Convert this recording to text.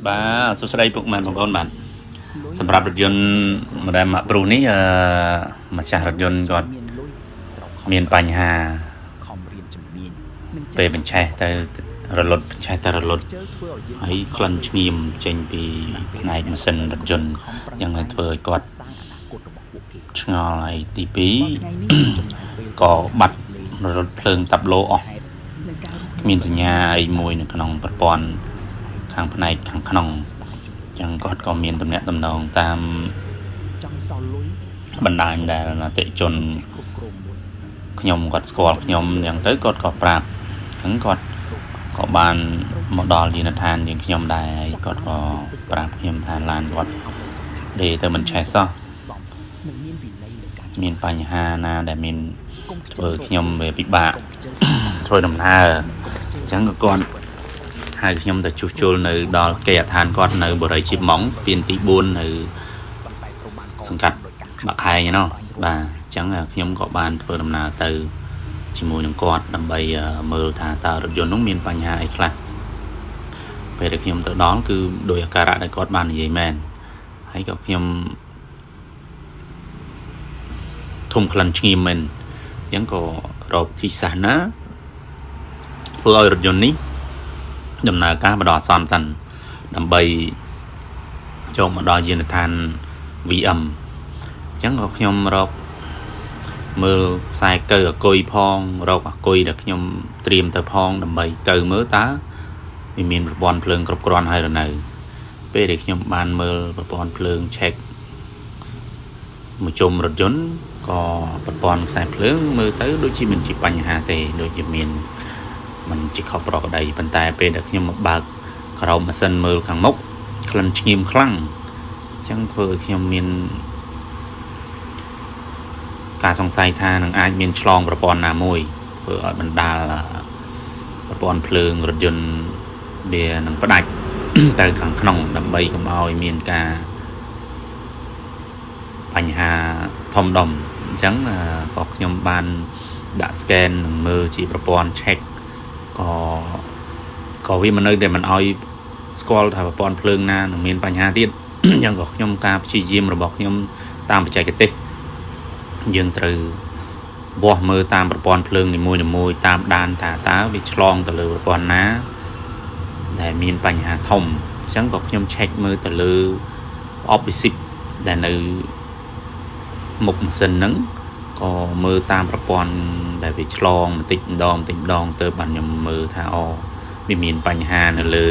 បាទសួស្តីពុកម៉ែបងប្អូនបាទសម្រាប់រថយន្ត model Mack Prius នេះអឺម្ចាស់រថយន្តគាត់មានបញ្ហាពេលបញ្ឆេះទៅរលត់បញ្ឆេះទៅរលត់ហើយក្លិនឈ្ងៀមចេញពីផ្នែកម៉ាស៊ីនរថយន្តយ៉ាងឲ្យធ្វើឲ្យគាត់ឆ្ងល់ហើយទី2ក៏បាត់រលត់ភ្លើងតាប់ឡូអស់គ្មានសញ្ញាអីមួយនៅក្នុងប្រព័ន្ធខាងផ្នែកខាងក្នុងចឹងគាត់ក៏មានតំណែងតំណងតាមបណ្ដាញដែលអតិជនខ្ញុំគាត់ស្គាល់ខ្ញុំយ៉ាងទៅគាត់ក៏ប្រាប់ហ្នឹងគាត់ក៏បានមកដល់យានដ្ឋានជាងខ្ញុំដែរហើយគាត់ក៏ប្រាប់ខ្ញុំថាឡានគាត់ដេទៅមិនឆេះសោះមានបញ្ហាណាដែលមានធ្វើខ្ញុំវាពិបាកធ្វើដំណើរអញ្ចឹងក៏គាត់ហៅខ្ញុំទៅជួសជុលនៅដល់គេហដ្ឋានគាត់នៅបរិយជីបម៉ុងស្ពានទី4នៅសង្កាត់បាក់ខែងណោះបាទអញ្ចឹងខ្ញុំក៏បានធ្វើដំណើរទៅជាមួយនឹងគាត់ដើម្បីមើលថាតើរថយន្តនោះមានបញ្ហាអីខ្លះពេលដែលខ្ញុំទៅដល់គឺដោយអាការៈដែលគាត់បាននិយាយមែនហើយក៏ខ្ញុំធំក្លិនឈ្ងៀមមែនអញ្ចឹងក៏រកធីសាសណាធ្វើឲ្យរថយន្តនេះដំណើរការបដអាសន្នតាន់ដើម្បីចូលមកដល់យានដ្ឋាន VM អញ្ចឹងក៏ខ្ញុំរកមើលខ្សែកៅអគុយផងរកអគុយដែលខ្ញុំត្រៀមទៅផងដើម្បីកៅមើលតើវាមានប្រព័ន្ធភ្លើងគ្រប់គ្រាន់ហើយឬនៅពេលដែលខ្ញុំបានមើលប្រព័ន្ធភ្លើងឆែកមួយជុំរថយន្តក៏ប្រព័ន្ធខ្សែភ្លើងមើលទៅដូចជាមិនជាបញ្ហាទេដូចជាមានមិនជាខុសប្រក្រតីប៉ុន្តែពេលដែលខ្ញុំមកបើកក្រោមម៉ាស៊ីនមើលខាងមុខក្លិនឈ្ងៀមខ្លាំងអញ្ចឹងធ្វើឲ្យខ្ញុំមានការសង្ស័យថានឹងអាចមានឆ្លងប្រព័ន្ធណាមួយធ្វើឲ្យបណ្ដាលប្រព័ន្ធភ្លើងរថយន្តវានឹងផ្ដាច់ទៅខាងក្នុងដើម្បីកុំឲ្យមានការបញ្ហាធំដុំអញ្ចឹងក៏ខ្ញុំបានដាក់ scan និងមើលជាប្រព័ន្ធ check ក៏ក៏វាមិននៅតែមិនឲ្យស្គាល់ថាប្រព័ន្ធភ្លើងណានឹងមានបញ្ហាទៀតអញ្ចឹងក៏ខ្ញុំការព្យាយាមរបស់ខ្ញុំតាមបច្ចេកទេសយើងត្រូវវាស់មើលតាមប្រព័ន្ធភ្លើងនីមួយៗតាមដានថាតើវាឆ្លងទៅលើប្រព័ន្ធណាដែលមានបញ្ហាធំអញ្ចឹងក៏ខ្ញុំ check មើលទៅលើ opposite ដែលនៅមុខម៉ាស៊ីនហ្នឹងក៏មើលតាមប្រព័ន្ធដែលវាឆ្លងបន្តិចម្ដងបន្តិចម្ដងទៅបានខ្ញុំមើលថាអូវាមានបញ្ហានៅលើ